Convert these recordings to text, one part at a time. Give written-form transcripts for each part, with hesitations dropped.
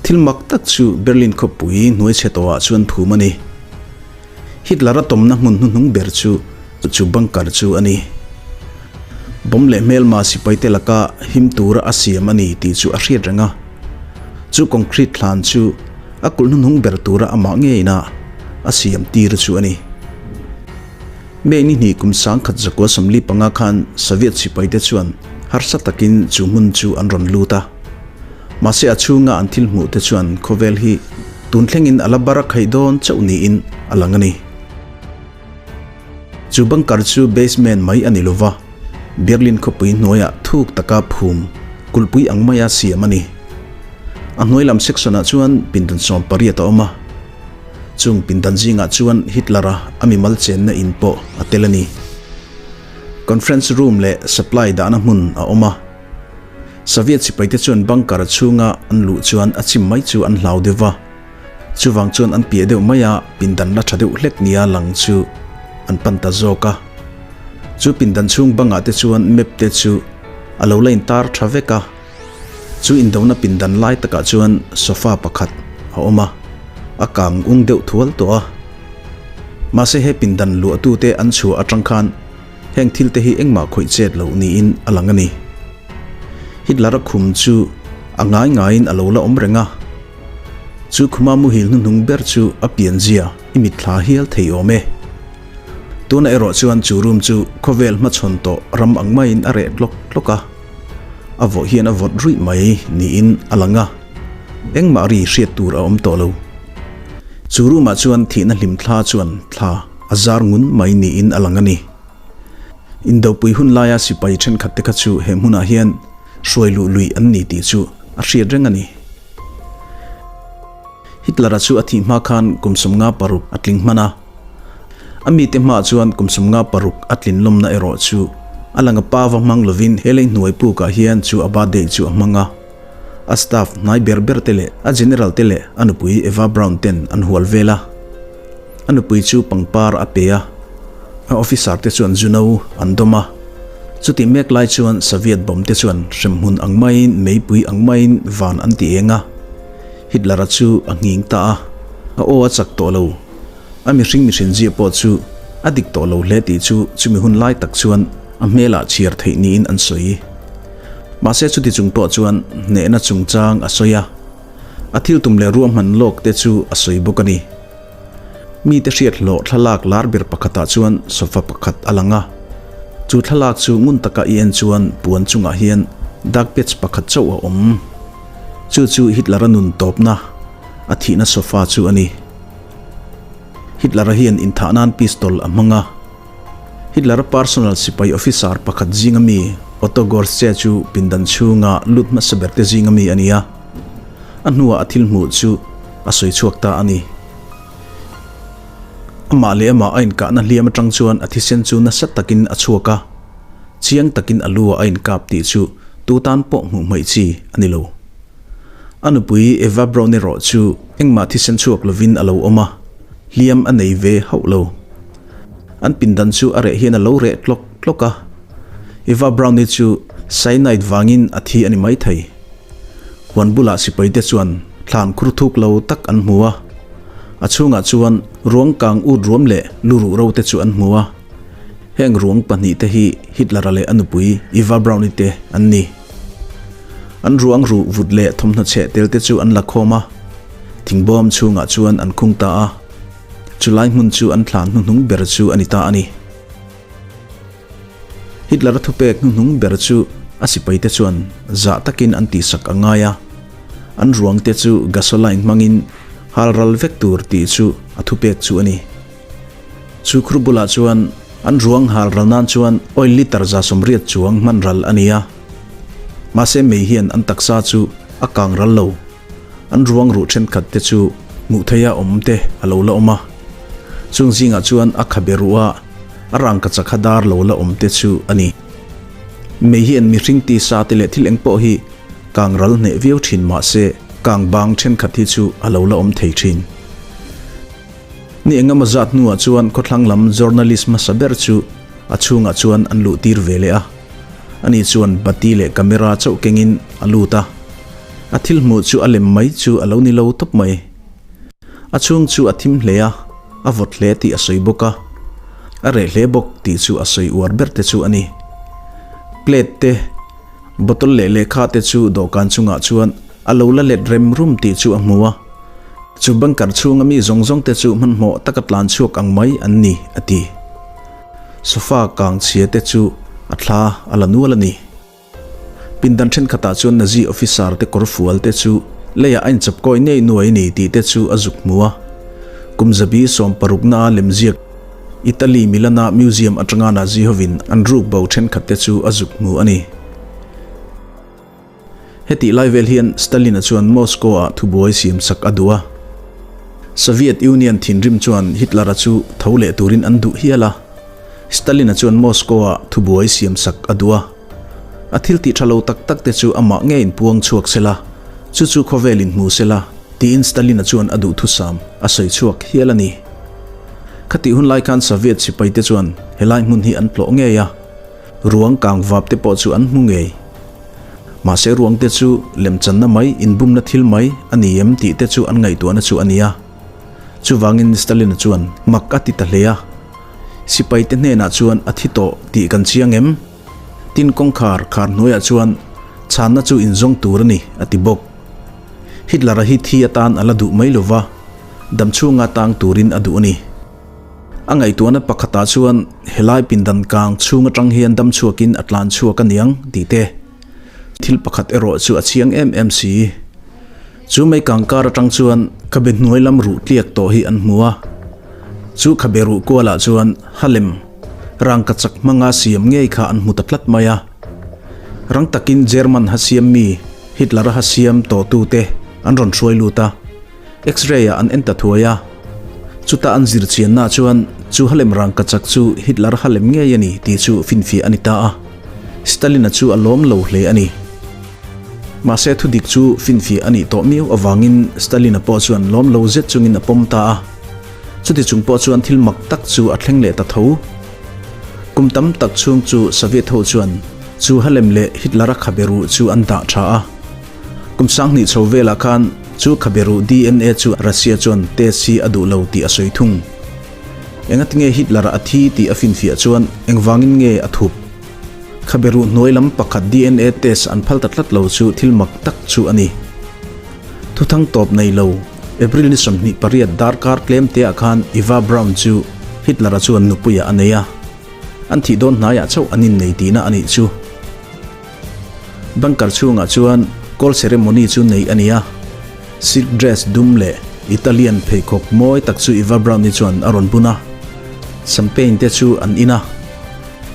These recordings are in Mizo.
Thil mak tak chu Berlin khawpui hnuai chhe tawhah chuan phum a ni. Hitler-a tawmna hmun hnuhnung ber chu chu bunker chu a ni. Bomb leh hmelma sipaite laka him tura a siam a ni tih chu a hriat reng a. Chu concrete thlan chu a kulh hnuhnung ber tura amah ngeina a siam tir chu a ni. May ni hnih kum 1945 khan Soviet sipaite chuan harsa takin chu hmun chu an rawn lut a. Mahse a chhunga an thil hmuh te chuan khawvel hi tun thlengin a la bar a khaih dawn chauh niin a lang a ni. Chu bunker chu basement mai a ni lova, Berlin khawpui hnuaiah thuk taka phum kulhpui ang maia siam a ni. A hnuai lam section ah chuan pindan 18 a awm a. Chung pindan zingah chuan Hitler-a a mimal chenna in pawh a tel a ni. Conference room leh supply dahna hmun a awm a. Soviet sipaite chuan bunker chhunga an luh chuan a chim mai chu an hlau deuh va. Chuvang chuan an piah deuh mai a, pindan la tha deuh hlek nia lang chu an pan ta zawk a. Chu pindan chhung bangah te chuan map te chu a lo la intar tha vek a. Chu indona pindan lai takah chuan sofa pakhat a awm a, a kang ung deuh thual tawh a. Mahse he pindan luahtute an chhuah atang khan heng thil te hi engmah khawih chet loh niin a lang a ni. Hitler-a khum chu a ngai ngaiin a lo la awm reng a. Chu khuma muhil hnuhnung ber chu a pianzia i mitthla hial thei awm e. Tuna erawh chuan chu room chu khawvel hmachhawn tawh ram ang maiin a reh tlawk tlawk a. A vawh hian a vawt ruih mai niin a lang a, engmah ri hriat tur a awm tawh lo. Chu room ah chuan thihna hlim thla chuan thla a zar ngun mai niin a lang a ni. Indopui hun laia sipai thenkhat te kha chu he hmunah hian hruai luh lui an ni tih chu a hriat reng a ni. Hitler-a chu a thih hma khan kum 56 a tling hman a. A mite hmaah chuan kum 56 a tlin lawmna erawh chu a lang a pa va hmang lovin he lei hnuai pukah hian chu a birthday chu a hmang a. A staff hnai ber ber te leh a general te leh a nupui Eva Braun ten an hual vel a. A nupui chu pangpar a pe a, a officer te chuan zuno an dawm a. Chutih mek lai chuan Soviet bomb te chuan hremhmun ang maiin meipui ang maiin van an ti eng a. Hitler-a chu a nghing ta a, a aw a chak tawh lo. A mihring mihrin zia pawh chu a dik tawh lo hle tih chu chumi hun lai tak chuan a hmelah chhiar theih niin an sawi. Mahse chuti chung pawh chuan hnehna chungchang a sawi a, a thil tum leh ruahman lawk te chu a sawi bawk a ni. Mite hriat hlawh thlalak lar ber pakhatah chuan sofa pakhat a lang a, chu thlalak chu ngun taka i en chuan puan chungah hian dark patch pakhat chauh a awm. Chu chu Hitler-a nun tawpna a thihna sofa chu a ni. Hitler-a hian inthah nan pistol a hmang a. Hitler-a personal sipai officer pakhat zinga mi Otto Gorske chu pindan chhunga lut hmasa berte zinga mi a ni a. A hnuah a thil hmuh chu a sawi chhuak ta a ni. Amah leh amah a inkahna hliam atang chuan a thisen chu nasa takin a chhuak a. Chiang takin a lu ah a inkap tih chu tu tan pawh hmuh hmaih chi a ni lo. A nupui Eva Braun erawh chu engmah thisen chhuak lovin a lo awm a, hliam a nei ve hauh lo. An pindan chu a reh hian a lo reh tlawk tlawk a, Eva Braun-i chu cyanide vangin a thi a ni maithei. Huan bulah sipaite chuan thlan khur thuk lo tak an hmu a, a chhungah chuan ruang kang ut ruam leh lu ruh ro te chu an hmu a. Heng ruang pahnihte hi Hitler-a leh a nupui Eva Braun-i te an ni. An ruang ruh vut leh thawmhnaw chheh tel te chu an la khawm a, thingbawm chhungah chuan an khung ta a. Chulai hmun chu an thlan hnuhnung ber chu a ni ta a ni. Hitler-a thupek hnuhnung ber chu a sipaite chuan zah takin an tihsak a ngai a, an ruangte chu gasoline hmangin hal ral vek tur tih chu a thupek chu a ni. Chu khur bulah chuan an ruang hal ral nan chuan oil litre 180 chuang hman ral a ni a. Mahse mei hian an taksa chu a kang ral lo. An ruang ruh thenkhat te chu hmuh theiha awm te a lo la awm a. Chung zingah chuan a khabe ruh a a rangkachak kha dar lo la awm te chu a ni. Mei hian mihring tisa te leh thil eng pawh hi kang ral hneh viau thin mahse kang bang thenkhat hi chu a lo la awm thei thin. Ni engemaw zat hnuah chuan khawthlang lam journalist hmasa ber chu a chhungah chuan an luh tir ve leh a. Ani chuan bati leh camera chauh kengin a lut a. A thil hmuh chu a lem mai chu a lo ni lo tawp mai. A chhung chu a thim hle a, a vawt hle tih a sawi bawk a. A reh hle bawk tih chu a sawi uar ber te chu a ni. Plate te, bottle leh lehkha te chu dawhkan chungah chuan a lo la let rem rum tih chu a hmu a. Chu bunker chhunga mi zawng zawng te chu hmanhmawh taka tlan chhuak ang mai an ni, a ti. Sofa kang chhia te chu a thla a la nual a ni. Pindan thenkhatah chuan Nazi officer te kawr fual te chu leiah a inchawp kawi ngei nuai ni tih te chu a zuk hmu a. Kum zabi sawmparukna a lemziak Italy Milan-a museum atanga Nazi hovin an ruk bo thenkhat te chu a zuk hmu a ni. Hetih lai vel hian Stalin-a chuan Moscow-ah thubuai siam sak a duh a. Soviet Union thinrim chuan Hitler-a chu tho leh turin an duh hial a. Stalin-a chuan Moscow-ah thubuai siam sak a duh a. A thil tih tha lo tak tak te chu amah ngeiin puang chhuak se la, chu chu khawvelin hmu se la, tiin Stalin-a chuan a duhthusam a sawi chhuak hial a ni. Khatih hun lai khan Soviet sipai te chuan helai hmun hi an tlawh ngei a, ruang kang vap te pawh chu an hmu ngei. Mahse ruang te chu lemchanna mai, inbumna thil mai a ni em tih te chu an ngaihtuahna chu a ni a. Chuvangin Stalin-a chuan mak a ti ta hle a. Sipaite hnenah chuan a thi tawh tih kan chiang em? Tin kawngkhar khar hnuaiah chuan chhanna chu inzawng tur a ni, a ti bawk. Hitler-a hi thi atan a la duh mai lo va, damchhunga tang turin a duh a ni. A ngaihtuahna pakhatah chuan helai pindan kang chhung atang hian damchhuakin a tlan chhuak a niang tih te. Thil pakhat erawh chu a chiang em em si. Chu mei kangkar atang chuan khabe hnuai lam ruh tliak tawh hi an hmu a. Chu khabe ruh kualah chuan Halem rangka chak hmanga siam ngei kha an hmu ta tlat mai a. Rang takin German ha siam mi Hitler-a ha siam tawhtute an rawn hruai lut a. X-ray ah an en ta thuai a. Chuta an zir chianna chuan chu Halem rangkachak chu Hitler Halem ngei a ni tih chu finfiah a ni ta a. Stalin-a chu a lawm lo hle a ni. Mahse thudik chu finfiah a nih tawh miau avangin Stalin-a pawh chuan lawm lo zet chungin a pawm ta a. Chuti chung pawh chuan thil mak tak chu a thleng leh ta tho. Kum tam tak chhung chu Soviet ho chuan chu Halem leh Hitler-a khabe ruh chu an dah tha a. Kum sanghnih chho velah khan chu khabe ruh DNA chu Russia chuan test hi a duh lo tih a sawi thung. Engatinge Hitler-a a thi tih a finfiah chuan engvangin nge a thup? Khabe ruh hnuai lam pakhat DNA test an phal ta tlat lo chu thil mak tak chu a ni. Thuthang tawp nei lo, April ni 28 darkar tlem teah khan Eva Braun chu Hitler-a chuan nupuiah a nei a. An thih dawn hnaiah chauh an innei tihna a nih chu. Bunker chhungah chuan call ceremony chu neih a ni a, silk dress dum leh Italian pheikhawk mawi tak chu Eva Braun-i chuan a rawn bun a, champagne te chu an in a.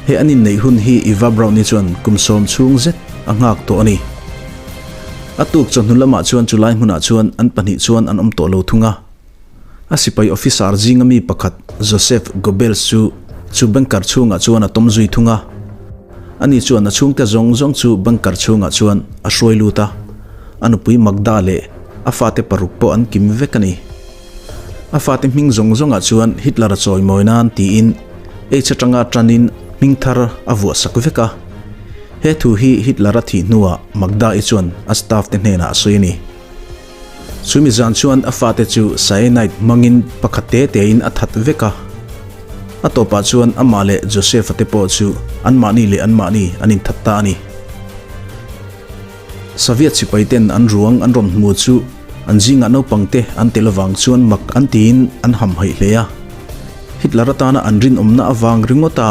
He an inneih hun hi Eva Braun-i chuan kum sawm chhung zet a nghak tawh a ni. A tuk chawhnu lamah chuan chulai hmunah chuan an pahnih chuan an awm tawh lo thung a. A sipai officer zinga mi pakhat Joseph Goebbels chu chu bunker chhungah chuan a tawm zui thung a. Ani chuan a chhungte zawng zawng chu bunker chhungah chuan a hruai lut a, a nupui Magda leh a fate paruk pawh an kim vek a ni. A fate hming zawng zawngah chuan Hitler-a chawimawi nan tiin H atanga tanin hming thar a vuah sak vek a. He thu hi Hitler-a thih hnuah Magda-i chuan a staff te hnenah a sawi a ni. Chumi zan chuan a fate chu cyanide hmangin pakhat te tein a that vek a. A tawpah chuan amah leh Joseph-a te pawh chu anmahni leh anmahni an inthat ta a ni. Soviet sipaiten an ruang an rawn hmu chu an zingah naupangte an tel avang chuan mak an tiin an hamhaih hle a. Hitler atana an rinawmna avang ringawta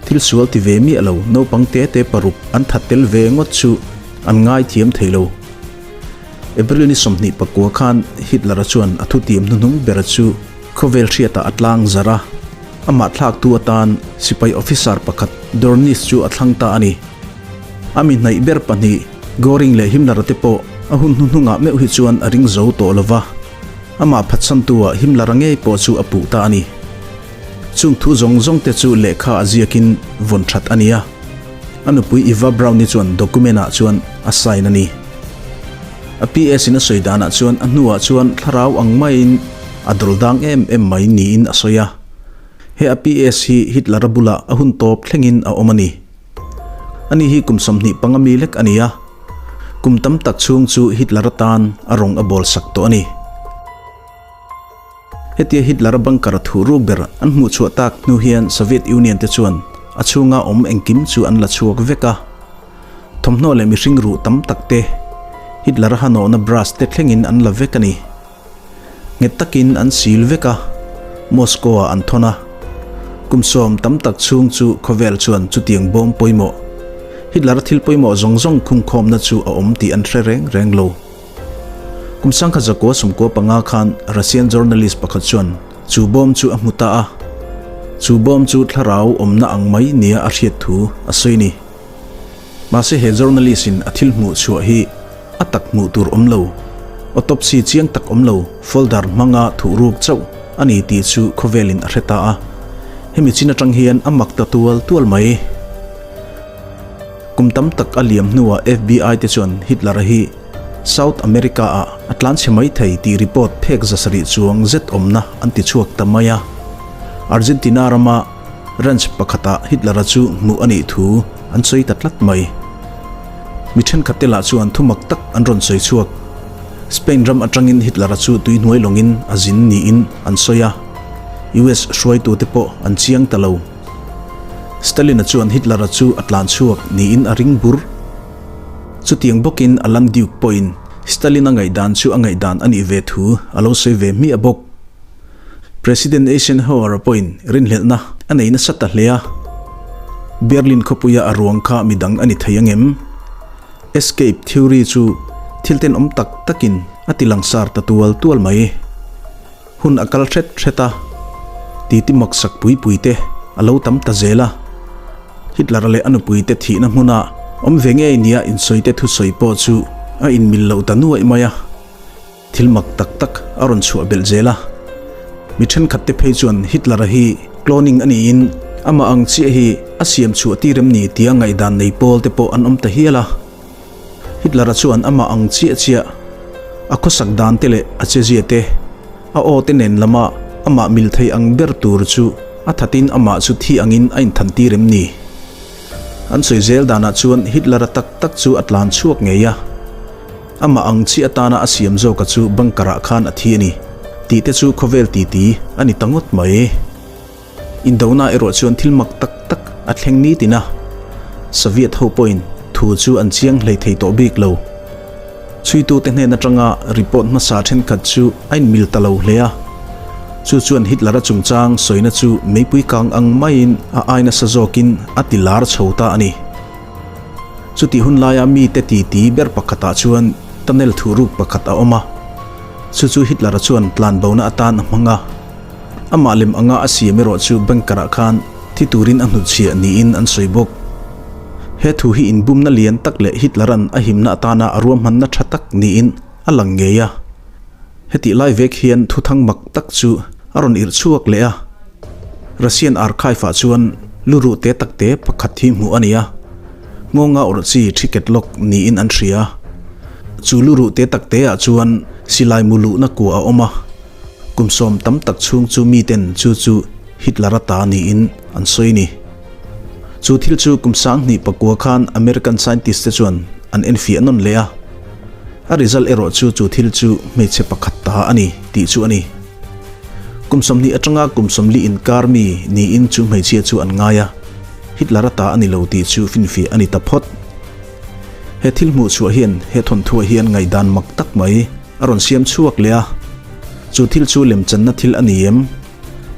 thil sual ti ve miah lo naupang te te paruk an that tel ve ngawt chu an ngaithiam thei lo. April ni 29 khan Hitler-a chuan a thutiam hnuhnung bera chu khawvel hriatah a tlang zarh a, amah thlaktu atan sipai officer pakhat Dornis chu a thlang ta a ni. A mi hnaih ber pahnih Goring leh Himmler-a te pawh a hun hnuhnungah meuh hi chuan a ring zo tawh lo va, amah phatsantu-ah Himmler-a ngei pawh chu a puh ta a ni. Chung thu zawng zawng te chu lehkha a ziakin vawn that a ni a. A nupui Eva Braun-i chuan document-ah chuan a sign a ni. A PS-in a sawi danah chuan a hnuah chuan thlarau ang maiin a dawl dang em em mai niin a sawi a. He a PS hi Hitler-a bulah a hun tawp thlengin a awm a ni. Ani hi kum 25 mi lek a ni a. Kum tam tak chhung chu Hitler-a tan a rawng a bawl sak tawh a ni. Hetia Hitler-a bunker thu ruk ber an hmuh chhuah tak hnu hian Soviet Union te chuan a chhunga awm engkim chu an la chhuak vek a. Thawmhnaw leh mihring ruh tam tak te, Hitler-a hanawhna brush te thlengin an la vek a ni. Nghet takin an sil vek a, Moscow-ah an thawn a. Kum sawm tam tak chhung chu khawvel chuan chutiang bawm pawimawh, Hitler-a thil pawimawh zawng zawng khungkhawmna chu a awm tih an hre reng reng lo. Kum sangkhat zakua sawmkua panga khan Russian journalist pakhat chuan chu bawm chu a hmu ta a, chu bawm chu thlarau awmna ang mai nia a hriat thu a sawi ni. Mahse he journalist in a thil hmuh chhuah hi a tak hmuh tur awm lo, autopsy chiang tak awm lo, folder hmanga thuh ruk chauh a ni tih chu khawvelin a hre ta a. Hemi chin atang hian a mak ta tual tual mai. Kum tam tak a liam hnuah FBI te chuan Hitler-a hi South America-ah a tlanchhe mai thei tih report phek zasarih chuang zet awmna an ti chhuak ta mai a. Argentina rama Ranch pakhatah Hitler-a chu hmuh a nih thu an sawi ta tlat mai. Mi thenkhatte lah chuan thumak tak an rawn sawi chhuak. Spain ram atangin Hitler-a chu tuihnuai lawngin a zin niin an sawi a, US hruaitute pawh an chiang ta lo. Stalin-a chuan Hitler-a chu a tlan chhuak niin a ring bur. Chutiang bawkin Alan Duke pawhin Stalin-a ngaihdan chu a ngaihdan a nih ve thu a lo sawi ve hmiah bawk. President Eisenhower-a pawhin rinhlelhna a nei nasa ta hle a, Berlin khawpuia a ruang kha midang a ni thei angem? Escape theory chu thil tenawm tak takin a ti langsar ta tual tual mai. Hun a kal hret hret a, titi maksak pui pui te a lo tam ta zel a. Hitler-a leh a nupui te thihna hmuna awm ve ngei nia insawite thusawi pawh chu a inmil lo ta nuaih mai a. Thil mak tak tak a rawn chhuah belh zel a, mi thenkhat te phei chuan Hitler-a hi cloning a niin amah ang chiah hi a siam chhuah tir em ni tia ngaihdan nei pawl te pawh an awm ta hial a. Hitler-a chuan amah ang chiah chiah a khawsak dan te leh a chezia te, a aw te nen lama amah mil thei ang ber tur chu a thatin amah chu thi angin a inthan tir em ni? An sawi zel danah chuan Hitler-a tak tak chu a tlan chhuak ngei a. Amah ang chi atana a siam zawka chu bunker ah khan a thi a ni tih te chu khawvel titi a ni ta ngawt mai. Indona erawh chuan thil mak tak tak a thleng ni tin a, Soviet ho pawhin thu chu an chiang hlei thei tawh bik lo. Chhuitute hnen atanga report hmasa thenkhat chu a inmil ta lo hle a, chu chuan Hitler-a chungchang sawina chu meipui kang ang maiin a ai nasa zawkin a ti lar chho ta a ni. Chutih hun laia mite titi ber pakhatah chuan tunnel thuhruk pakhat a awm a, chu chu Hitler-a chuan tlanbona atan a hmang a. Amah lem anga a siam erawh chu bunker-ah khan thi turin a hnutchhiah niin an sawi bawk. He thu hi inbumna lian tak leh Hitler-a'n a himna atana a ruahmanna tha tak niin a lang ngei a. Hetih lai vek hian thuthang mak tak chu a rawn irh chhuak leh a. Russian archive-ah chuan lu ruh te tak te pakhat hi hmuh a ni a, ngawnga awrh chi thiket lawk niin an hria. Chu lu ruh te tak te-ah chuan silai mu luhna kua a awm a, kum sawm tam tak chhung chu miten chu chu Hitler-a ta niin an sawi a ni. Chu thil chu kum 2000 pakua khan American scientist te chuan an enfiah nawn leh a. A result erawh chu chu thil chu hmeichhe pakhat ta a ni tih chu a ni. Kum 20 atanga kum 40 inkar mi niin chu hmeichhia chu an ngai a, Hitler-a ta a ni lo tih chu finfiah a ni ta phawt. He thil hmuh chhuah hian he thawnthuah hian ngaihdan mak tak mai a rawn siam chhuak leh a, chu thil chu lemchanna thil a ni em?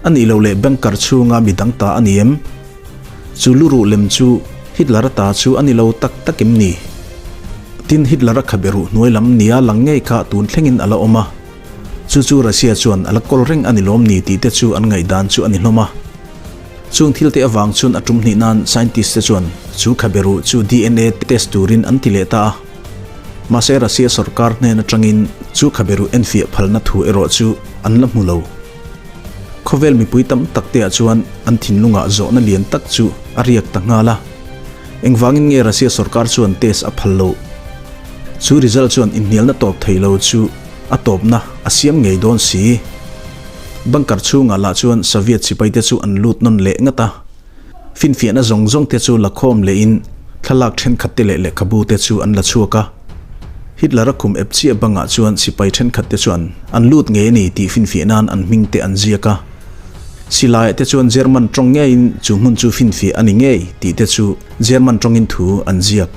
A nih loh leh bunker chhunga midang ta a ni em? Chu luruh lem chu Hitler-a ta chu a ni lo tak tak em ni? Tin, Hitler-a khabe ruh hnuai lam nia lang ngei kha tun thlengin a la awm a. Chu chu Russia chuan a la kawl reng a ni lawm ni tih te chu an ngaihdan chu a ni hlawm a. Chung thil te avang chuan a tum hnih nan scientist te chuan chu khabe ruh chu DNA test turin an ti leh ta a. Mahse Russia sorkar hnen atangin chu khabe ruh enfiah phalna thu erawh chu an la hmu lo. Khawvel mipui tam tak te ah chuan an thinlungah zawhna lian tak chu a riak ta nghal a. Engvangin nge Russia sorkar chuan test a phal loh? Chu result chuan inhnialna tawp thei lo chu a tawpna a siam ngei dawn si. Bunker chhungah lah chuan Soviet sipai te chu an lut nawn leh ngat a. Finfiahna zawng zawng te chu la khawm lehin thlalak thenkhat te leh lehkhabu te chu an la chhuak a. Hitler-a khum ep chiah bangah chuan sipai thenkhat te chuan an lut ngei a ni tih finfiah nan an hming te an ziak a. Silaiah te chuan German tawng ngeiin chu hmun chu finfiah a ni ngei tih te chu German tawngin thu an ziak.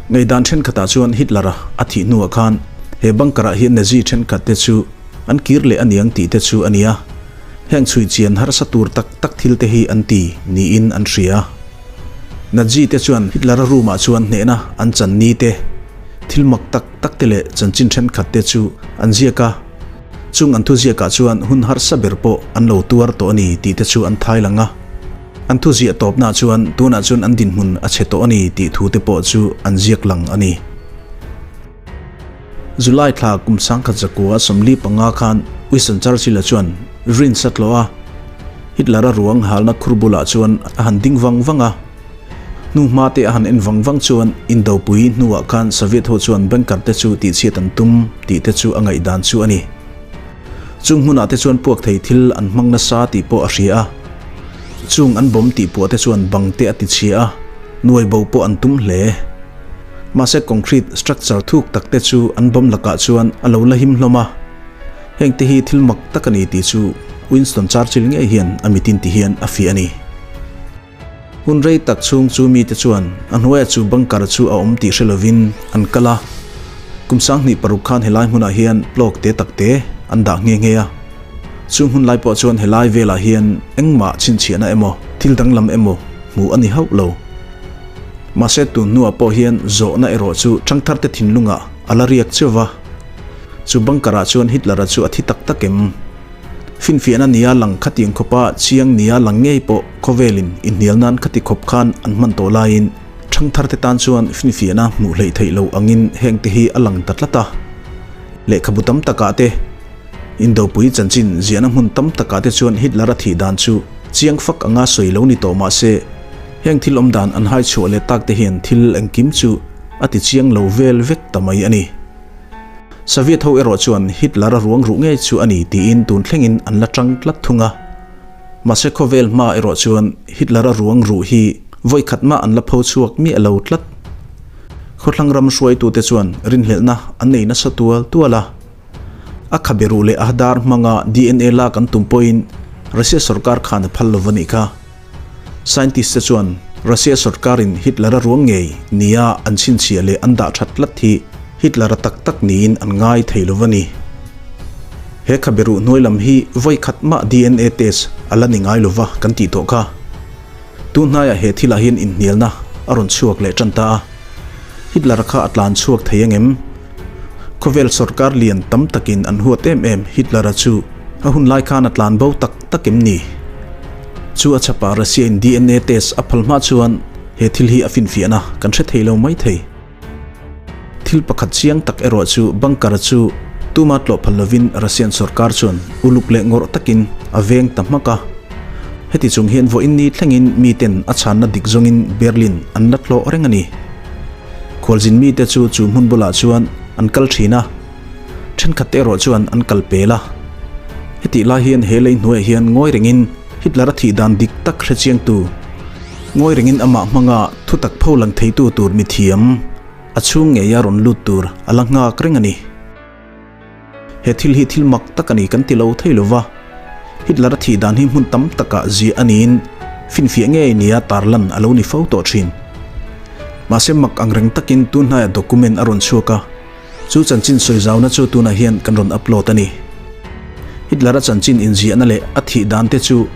Ngaihdan thenkhatah chuan Hitler-a a thih hnuah khan he bunker-ah hian Nazi thenkhat te chu an kir leh a niang tih te chu a ni a. Heng chhui chian harsa tur tak tak thil te hi an ti niin an hria. Nazi te chuan Hitler-a room-ah chuan hnehna an chan ni te, thil mak tak tak te leh chanchin thenkhat te chu an ziak a. Chung an thuziakah chuan hun harsa ber pawh an lo tuar tawh a ni tih te chu an thai lang a. An thuziah tawpnaah chuan tunah chuan an dinhmun a chhe tawh a ni tih thu te pawh chu an ziak lang a ni. July thla kum 1945 khan Winston Churchill-a chuan Rins a tlawh a, Hitler-a ruang halna khur bulah chuan a han ding vang vang a. Hnu hma te a han en vang vang chuan Indopui hnuah khan Soviet ho chuan bunker te chu tihchhiat an tum tih te chu a ngaihdan chu a ni. Chung hmunah te chuan puak thei thil an hmang nasa tih pawh a hria a. Chung an bomb tih puah te chuan bang te a ti chhia a, nuai bo pawh an tum hle. Mahse concrete structure thuk tak te chu an bomb lakah chuan a lo la him hlawm a. Heng te hi thil mak tak a ni tih chu Winston Churchill ngei hian a mitin ti hian a fiah a ni. Hun rei tak chhung chu mite chuan a hnuaiah chu bunker chu a awm tih hre lovin an kal a. Kum 2006 khan helai hmunah hian plog te tak te an dah nghe nghe a. Chung hun lai pawh chuan helai velah hian engmah chhinchhiahna emaw thil danglam emaw hmuh a ni hauh lo. Mahse tun hnuah pawh hian zawhna erawh chu ṭhangtharte thinlungah a la riak cheuh va. Chu bunker-ah chuan Hitler-a chu a thi tak tak em? Finfiahna nia lang khatiang khawpa chiang nia lang ngei pawh khawvelin inhnial nan khati khawp khan an hman tawh laiin ṭhangtharte tan chuan finfiahna hmuh hleih theih loh angin hengte hi a lang ta tlat a. Lehkhabu tam takah te, Indopui chanchin ziahna hmun tam takah te chuan Hitler-a thih dan chu chiang fak anga sawi lo ni tawh mah se, heng thil awm dan an hai chhuah leh tak te hian thil engkim chu a ti chiang lo vel vek ta mai a ni. Soviet ho erawh chuan Hitler-a ruang ruh ngei chu a ni tiin tun thlengin an la tang tlat thung a. Mahse khawvel hma erawh chuan Hitler-a ruang ruh hi vawi khat mah an la pho chhuak miah lo tlat. Khawthlang ram hruaitute chuan rinhlelhna an nei nasa tual tual a. A khabe ruh leh a dar hmanga DNA lak an tum pawhin Russia sorkar khan a phal lo va nih kha. Scientist te chuan Russia sorkarin Hitler-a ruang ngei nia an chhinchhiah leh an dah that tlat hi Hitler-a tak tak niin an ngai thei lo va ni. He khaberuh hnuai lam hi vawi khat mah DNA test a la ni ngai lo va kan tih tawh kha. Tun hnaiah he thilah hian inhnialna a rawn chhuak leh tan ta a. Hitler-a kha a tlan chhuak thei angem? Khawvel sorkar lian tam takin an huat em em Hitler-a chu a hun lai khan a tlan bo tak tak em ni? Chu a chhapah Russia-in DNA test a phal hma chuan he thil hi a finfiahna kan hre thei lo mai thei. Thil pakhat chiang tak erawh chu bunker chu tuma tlawh phal lovin Russian sorkar chuan uluk leh ngawrh takin a veng ta hmak a. Heti chung hian vawiin ni thlengin miten a chhanna dik zawngin Berlin an la tlawh reng a ni. Khualzin mite chu chu hmun bulah chuan an kal thin a. Thenkhat te erawh chuan an kal pel a. Hetih lai hian he lei hnuaiah hian ngawi rengin Hitler-a thih dan dik tak hre chiangtu, ngawi rengin amah hmanga thutak pho lang theitu tur mithiam a chhung ngeia rawn lut tur a la nghak reng a ni. He thil hi thil mak tak a ni kan ti lo thei lo va, Hitler-a thih dan hi hmun tam takah ziah a niin finfiah ngei nia tarlan a lo ni fo tawh thin. Mahse mak angreng takin tun hnaiah document a rawn chhuak a. Chu chanchin sawi zauna chu tunah hian kan rawn upload a ni. Hitler-a chanchin inziahna leh a thih dan te chu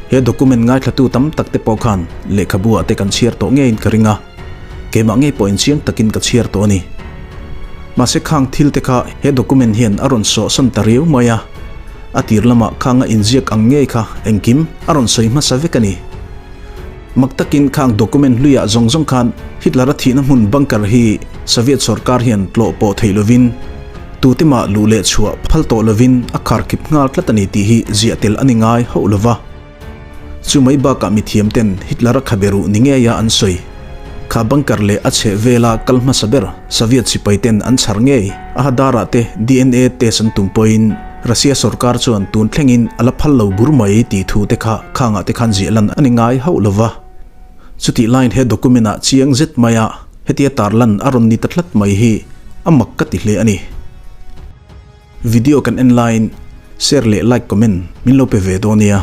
he document ngaithlatu tam tak te pawh khan lehkhabu ah te kan chhiar tawh ngeiin ka ring a, keimah ngei pawhin chiang takin ka chhiar tawh a ni. Mahse khang thil te kha he document hian a rawn sawhsawn ta riau mai a, a tir lamah khanga inziak ang ngei kha engkim a rawn sawi hmasa vek a ni. Mak takin khang document hluiah zawng zawng khan Hitler-a thihna hmun bunker hi Soviet sorkar hian tlawh pawh theih lovin, tute mah luh leh chhuah phal tawh lovin a kharkhip nghal tlat a ni tih hi ziah tel a ni ngai hauh lova. Chu mai bakah mithiam ten Hitler-a khabe ruh ni ngeia an sawi. Kha bunker leh a chheh vela kal hmasa ber Soviet sipai ten an chhar ngei a hadarah te DNA test an tum pawhin Russia sorkar chuan tun thlengin a la phal lo bur mai tih thu te kha khangah te khan ziah lan a ni ngai hauh lo va. Chutih laiin he document ah chiang zet maia hetia tarlan a rawn ni ta tlat mai hi A mak ka ti hle a ni. Video kan en laiin share leh like comment min lo pe ve dawn nia.